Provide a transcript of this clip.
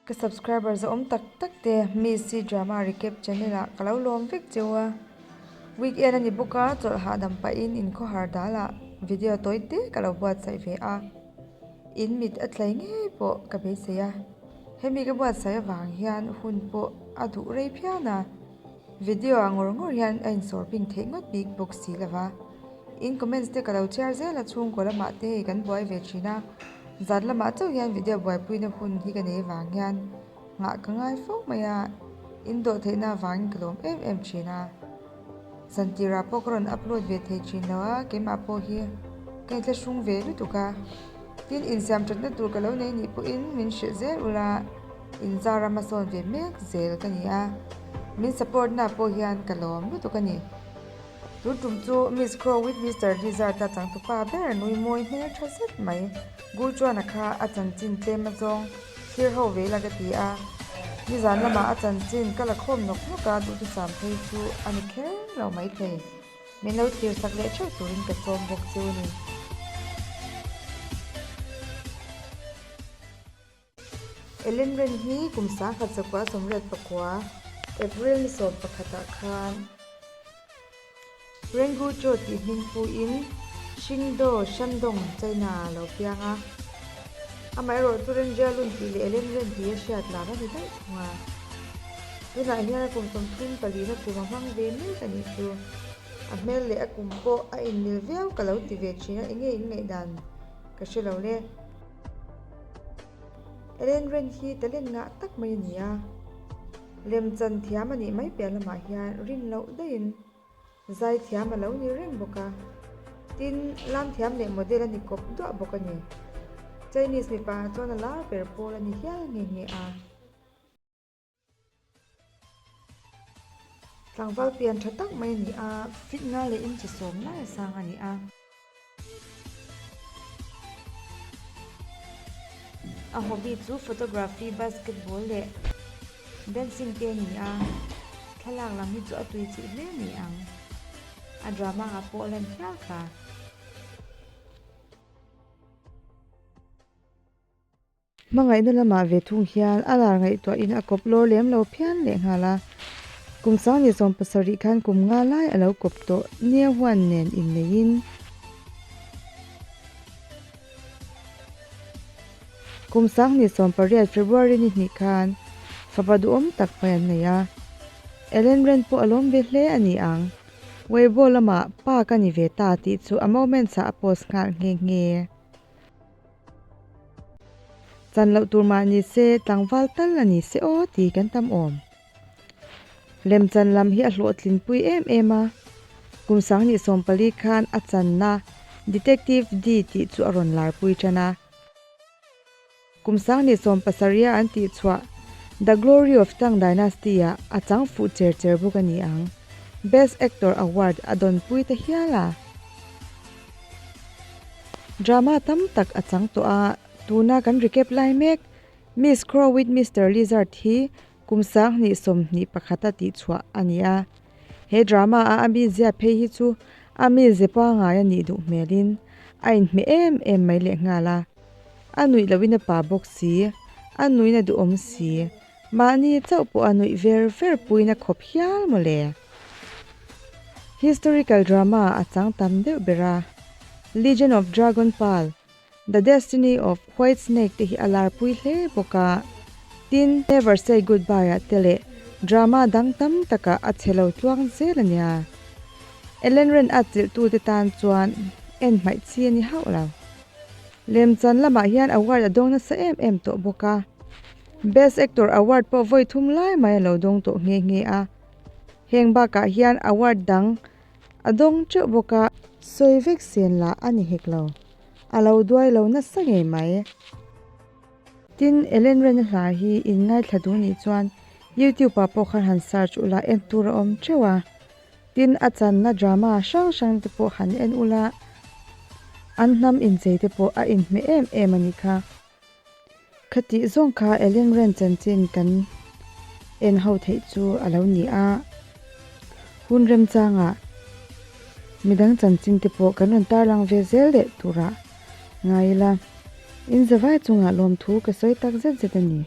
Ka subscribers a awm tak tak te Miss C Drama Recap channel ah ka lo lawm vek cheu a. Weekend a ni bawk a, chawlh hahdam pahin inkhawhar dalah video tawi te ka lo buatsaih ve a. In mit a tlai ngei pawh ka beisei a. Hemi ka buatsaih avang hian hun pawh a duh rei phian a. Video ah ngawr ngawr hian a insawr bing theih ngawt bik bawk si lo va. In comments te ka lo chhiar zel a, chhungkaw lamah te hei kan buai ve thin a. Zan lamah chauh hian video buaipuina hun hi ka nei avang hian nghah ka ngai fo mai a, in dawh theihna avangin ka lawm em em thin a. Zan tirah pawh ka rawn upload ve thei thin lo a, keimah pawh hi ka inthlahrung ve lutuk a. Tin, insiam thatna tur ka lo nei nih pawhin min hrilh zel ula, inzar a hmasawn ve mek zel ka ni a, min support na pawh hian ka lawm lutuk a ni. Tun tum chu Miss Crow with Mister Lizard a changtupa ber nui mawi hmel tha zet mai. Gu chuan a kha a chanchin tlem azawng thlir ho ve ila ka ti a, nizan lamah a chanchin ka la khawm nawk nawk a, duhthusam phei chu a ni kher lo maithei. Min lo thlir sak leh theuh turin ka sawm bawk chu ni. Ellen Ren hi kum 1998 April ni 11 ah khan Rengu Cho tih hming puin Xingdou, Shandong, China ah a lo piang a. Amaherawh chu Ren Jialun tih leh Ellen Ren tih a hriat lar a ni daih thung a. Tunah hian a kum 34 na kum a hmang ve mek a nih chu. A hmel leh a kum pawh a inmil viau ka lo ti ve thin a, enge in ngaihdan ka hre lo le. Ellen Ren hi talent ngah tak mai a ni a, lemchan thiam a nih mai piah lamah hian rin loh daihin zai thiam a lo ni reng bawk a, tin lam thiam leh model a ni kawp duah bawk a ni. Chinese mipa chuan a lar ber pawl a ni hial nghe nghe a. Tlangval pian tha tak mai a ni a, fit nga leh inchi sawm lai a sang a ni a. A hobby chu photography, basketball leh dancing te a ni a, thlalak lam hi chu a tui chih hle a ni ang. A drama ah pawh a lan hial kha. Hmangaihna lamah ve thung hian a lar ngaihtuahin a kawp lawr lem lo phian leh nghal a. Kum 2017 khan kum nga lai a lo kawp tawh nia huan nen inneihin kum 2018 February ni hnih khan fapa duhawm tak mai an nei a. Ellen Ren pawh a lawm ve hle a ni ang. Weibo lamah pa ka ni ve ta tih chu a moments ah a post nghal nghe nghe. Chan loh tur mah ni se, tlangval tal a ni se aw tih kan tam awm. Lemchan lam hi a hlawhtlinpui em em a, kum 2014 khan a channa Detective Dee tih chu a rawn larpui tan a. Kum 2017 a an tihchhuah The Glory of Tang Dynasty ah a chang fuh cher cher bawk a ni ang. Best Actor Award a dawnpui ta hial a. Drama tam tak a chang tawh a, tuna kan recap lai mek Miss Crow with Mister Lizard hi kum 2021 a tihchhuah a ni a. He drama a a mizia phei hi chu a mize pangai a nih duh hmelin a inhmeh em em mai lehnghal a. A nuih lohin a pa bawk si, a nuin a duhawm si, mahni chauh pawh a nuih ver ver puiin a khawp hial mawle. Historical drama a chang tam deuh ber a, Legend of Dragon Pearl, The Destiny of White Snake te hi a larpui hle bawk a, tin Never Say Goodbye ah te leh drama dang tam takah a che lo tluang zel a nia. Ellen Ren a chilhtute tan chuan en hmaih chi a ni hauh lo. Lemchan lamah hian award a dawng nasa em em tawh bawk a, Best Actor award pawh vawi thum lai mai a lo dawng tawh nghe nghe a. Heng bakah hian award dang a dawng teuh bawk a. Sawi vek sen lah a ni hek lo. A lo duai lo nasa ngei mai. Tin, Ellen Ren-a hla hi in ngaithla duh nih chuan YouTube ah pawh khan han search ula en tur a awm teuh a. Tin, a channa drama hrang hrang te pawh han en ula an hnam inchei te pawh a inhmeh em em a nih kha. Khatih zawng kha Ellen Ren chanchin kan en ho theih chu a lo ni a, hun remchangah midang chanchin te pawh kan rawn tarlang ve zel leh turah ngai ila, in zavai chungah lawmthu ka sawi tak zet zet a ni.